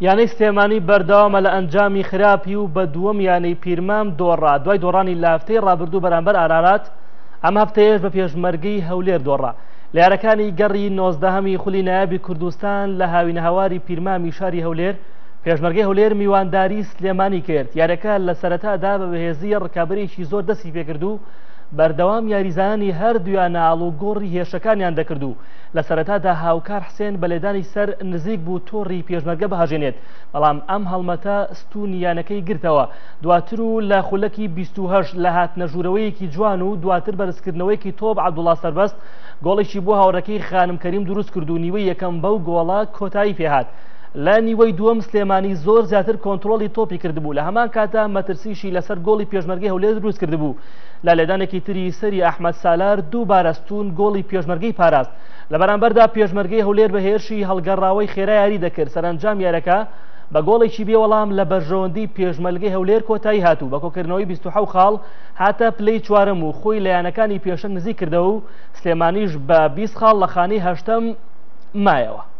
یانەی سلێمانی بەردەوامە لە ئەنجامی خراپی و بە دووەم یانەی پیرمام دۆڕا، دوای دۆڕانی لە هەفتەی ڕابردوو بەرامبەر ئارارات، ئەم هەفتەیەش بە پێشمەرگەی هەولێر دۆڕا. لە یارەکانی گەڕی نۆزدەهەمی خولی نایابی کوردستان لە هاوینەهەواری پیرمامی شاری هەولێر، پێشمەرگەی هەولێر میوانداری سلێمانی کرد. یاریەکە لە سەرەتادا بە بەهێزی ڕکابەرێکی زۆر دەستی پێکرد و بەردەوام یاریزانانی هەردوویانە ئاڵوگۆڕی هێرشەکانیان دەکرد و لە سەرەتادا هاوکار حسێن بە لێدانی سەر نزیک بوو تۆڕی پێشمەرگە بهەژێنێت، بەڵام ئەم هەڵمەتە ستوونی یانەکەی گرتەوە، دواتر و لە خولەکی 28 لە هاتنە ژوورەوەیەکی جوان و دواتر بەرزکردنەوەیەکی تۆپ عەبدوڵا سەربەست گۆڵێکی بۆ هاوڕێکەی خانم کەریم دروست کرد و نیوەی یەکەم بەو گۆڵە کۆتایی پێهات. لە نیوەی دووەم سلێمانی زۆر زیاتر کۆنترۆڵی تۆپی کردبوو، لە هەمان کاتدا مەترسیشی لەسەر گۆڵی پێشمەرگەی هەولێر دروست کردبوو. لە لێدانێکی تری سەری ئەحمەد سالار دووبارە ستوون گۆڵی پێشمەرگەی پاراست. لە بەرامبەردا پێشمەرگەی هەولێر بە هێرشی هەڵگەڕاوەی خێرا یاری دەکرد، سەرەنجام یاریەکە بە گۆڵێکی بێ وەڵام لە بەرژەوەندی پێشمەرگەی هەولێر کۆتایی هات و بە کۆکردنەوەی 27 خاڵ هاتە پلەی چوارەم و خۆی لە یانەکانی پێشەنگ نزیک کردەوە و سلێمانیش بە 20 خاڵ لە خانەی هەشتەم مایەوە.